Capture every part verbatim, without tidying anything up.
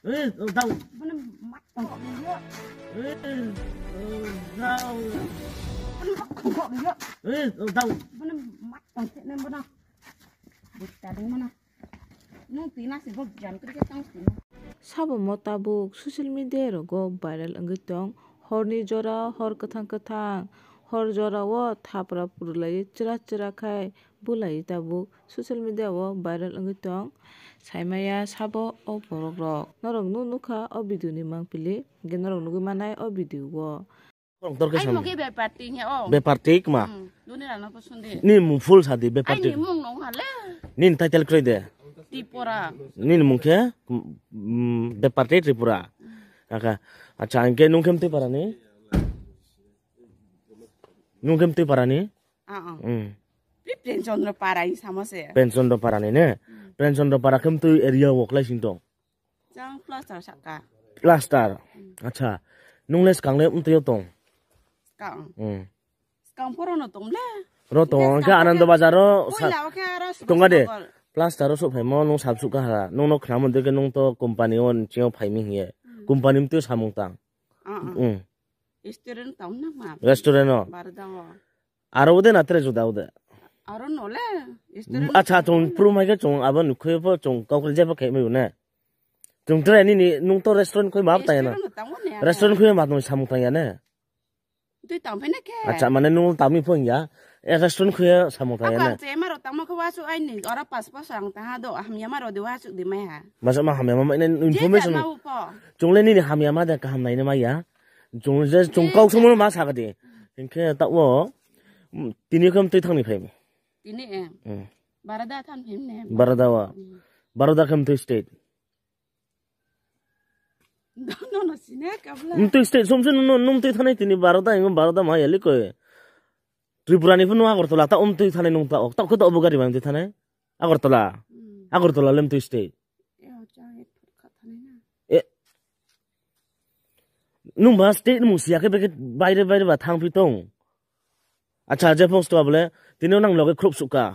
Eh, dau. Bini mat tongkok ni yo. Eh, dau. Bini mat tongkok ni yo. Eh, dau. Bini mat tongkok ni bono. Bukta ding bono. Nung tina si bo jam kri ke tang tina. Sabo mo tabuk social media rogo viral wngwi tong. Horni jora hor kwthang kwthang. Hor jora o thapra purulai chwra chwra khai bulai tabuk. Social media o viral wngwi tong. Saimaya sabo o borok rok. Norok no nukha o video ni mangpili. Hingke norok nugwi manai o video o. Koroktor khe Ai sam. Mo khe bepar tik he o. Bepar tik ma. Hmm, duni rano ko sunde. Ni mung full sadi bepar Ai tik. Ni mung nong hale. Nin title kroi de. Tripura. Nin mung khe mm, bepar tik Tripura. Aka. Acha angke nung khem tui parani. Nung khem tui parani. Ah, ah. Hmm. Pri Premchandra Para hi samo se. Premchandra Para ni ne? Hmm. Premchandra Para khem tui area wo klai sing tong. Chang plaster saka. Plaster. Hmm. Acha. Nung le skang le mtui tong. Skang. Hmm. Skang poro no tong le. Ro tong Skang ke poro Anando Bazar ro Pui sa. La o khe aro Tong ga de. Subhas Nagar. Plaster ro sok phai mo nung sab suk ka ha. Nung no khna mo de ke nung to company on cheo phai mi hiye. Hmm. Company mtui samung tang. Ah, ah. Hmm. Restaurant tong na ma. Restaurant o. Barda o. Aro ude na tere juda ude. Aro nole. Acha, chung prum hai ke chung abo nukhe po chung kau kre jebo khe mai une. Chung tere ni ni nung to restaurant khoi ma tang ya na. Restaurant khoi ma tong samung tang ya ne. Tui tang phai na khe. Acha, mane nung tami phone ya. E restaurant khoi samung tang ya ne. Akang che maro tang ma kho wasu ai ni oro pas pas ang ta ha do hamya maro de wasu de mai ha. Masa ma hamya ma ne information. Chung le ni ni hamya ma de kaham nai ne ma ya. Chung je chung kau sumo ma sa kati. Hingke ta wo tini kam tui thang ni phai. Tini eh. Hmm. Barada than phim ne. Barada wa. Hmm. Barada kam tui state. Dono no sine kabla. Mtui state sum sum no num tui thanai tini Barada ingo Barada ma yali ko. Tripura ni phunu Agartala ta um tui thanai nung ta ok ta ko ta obo gari bang tui thanai. Agartala. Hmm. Agartala lem tui state. Eh, o chang ek phut kha thanai na. Eh. Nung ba state mung siya khe beke baire baire ba thang phi tong. Acha je post to abole tini nang loge khrup sukha.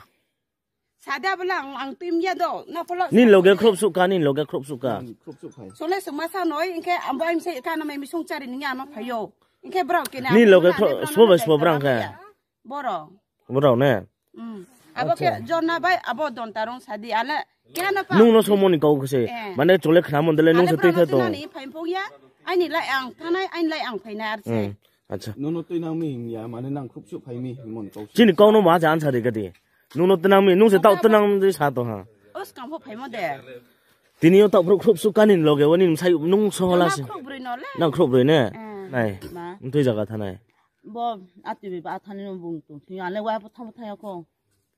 Sada bela ang, ang tim ya do. Na polo. Nin loge khrup sukha, nin loge khrup sukha. Hmm, khrup sukha. Sole suma sa noi, inke amba im se ka na mai misung chari ni ama phayo. Inke bro ke na. Nin loge khrup sbo bai sbo brang kha. Boro. Boro ne. Hmm. Abo ke Jona bai abo don tarong sadi ale. Kena pa. Nung no somoni kau kese. Eh. Mane chole khna mon dele nung se tei tha to. Ani phai phung ya. Ani lai ang thanai, ani lai ang phai na ar se. Hmm. Acha. Nono twi nang mi hing ya, mane nang khrup suk phai mi hing mon kau. Chini kau no ma ja answer ri gadi. Nono twi nang mi, nung se tau twi nang di sa to ha. Os kam pho phai mo de. Tini yo tau khrup khrup suk kanin loge wani sai nung so hala se. Khrup broi no le. Nang khrup broi ne. Eh. Nai. Ma. Ntwi jaga thanai. Bo ati bi ba thani no bung tu. Ti ale wa pho thang thang ko.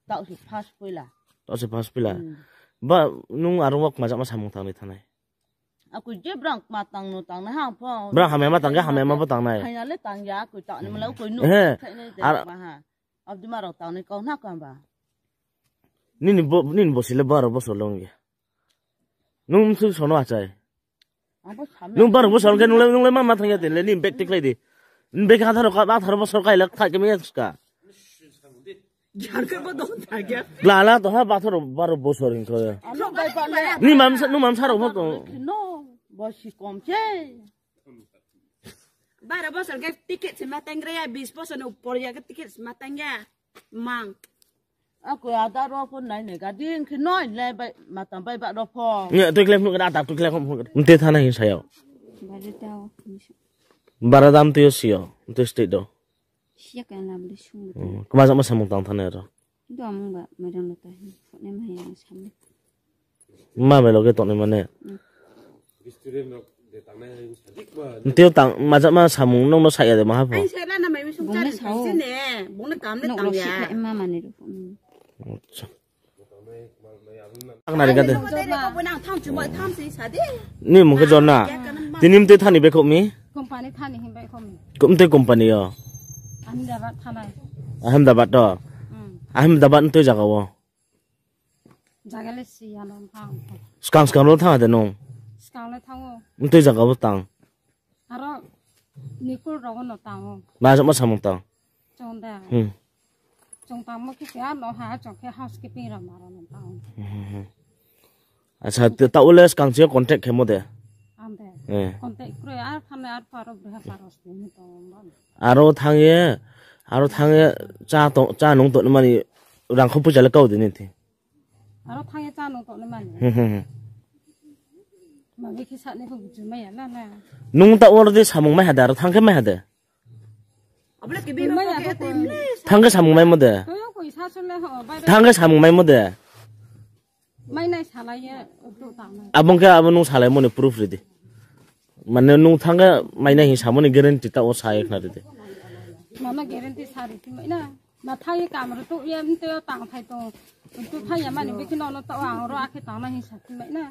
Tau si phas puila. Tau si phas puila. Hmm. Ba nung aro wak majak ma samung thang ni thanai. Aku je brang ma tang no tang na ha pho. Brang hamya ma tang ga hamya ma bo tang nai. Hai na le tang ya aku ta ni mala aku no. Eh. Khai ne de Ar- ma ha. Abdi ma rok tang ni kau na ka ba. Nini bo nini bo sile baro bo so long ya. Nung su sono achai. Ang bo sam. Nung baro bo so ke nung le nung le ma ma thang ya de le ni bek tik lai di. Bek ha tharo ka ba tharo bo so kai lak thak ke me ya ska. Jar ke bo dong thak ya. La la to ha ba tharo baro bo so ring ko. Ano bai pa le. Ni mam sa nu mam sa ro bo to. No, bo si kom che. Bara bosor ke ticket se matang re ya, bis bosor ni upor ya ke ticket se matang ya. Mang. Aku ada ro pho nai ne gadi engkhe noi le bai mata bai ba ro pho. Nya tui klem nuk ada tui klem nuk. Mte thana hin sayo. Bari tao. Bara dam tui sio, mte state do. Siya ka na bli sung. Hmm, kma jama samung tang thana ro. Do amung ba mai dang ta hin. Phone mai yang sam. Ma melo ke tongni mane. Teo tang majak ma samung nokno saya de maha pho. Ai se na na mai sung Bongni chari sao. Sini, bongni kam ni Nok tang rok ya. Sikha ma mani rok. Acha. Ang nari gade. Bongni rok bongni ang tham chuma tham si sa de. Ni mungke jona. Ya kana ma. Tini mte thani bekho mi. Company thani him bekho mi. Kumte company yo. Ahmedabad thanai. Ahmedabad to. Hmm. Ahmedabad mte jaga wo. Jagale si ano thang. Skang skang lo thang de nung. Skang le thango. Mtui jaga bo tang. Aro nikul rogo no tango. Ba ma samung tang. Chonda. Hmm. Chong tangmo ki kya no ha chong ke housekeeping ra maro no tango. Hmm, hmm, hmm. Acha, ta ule skang se contact khemo de. Ande. Eh. Contact kre ar phane ar paro breha paro sini to. Aro thangye, aro thangye cha to, cha nung to mani rang kho puja le kau de ni thi. Aro thangye cha nung to mani. Hmm, hmm, hmm. Ma bikhi sani ko buju maya na na. Nung ta orde samung mai hade, aro thangkhe mai hade. Thangkhe samung mai mode. Thangkhe samung mai mode. Mai nai salai ye, tu tang nai. Abong khe abo nung salai moni proof ridi. Mane nung thangkhe mai nai hin samoni guarantee ta o sa ekna ridi. Mama guarantee sari ti mai na. Ma thai kamro tu ye mte o tang thai to. Tu thai ya mani bikino no ta o ang ro akhe tang nai hin sa ti mai na.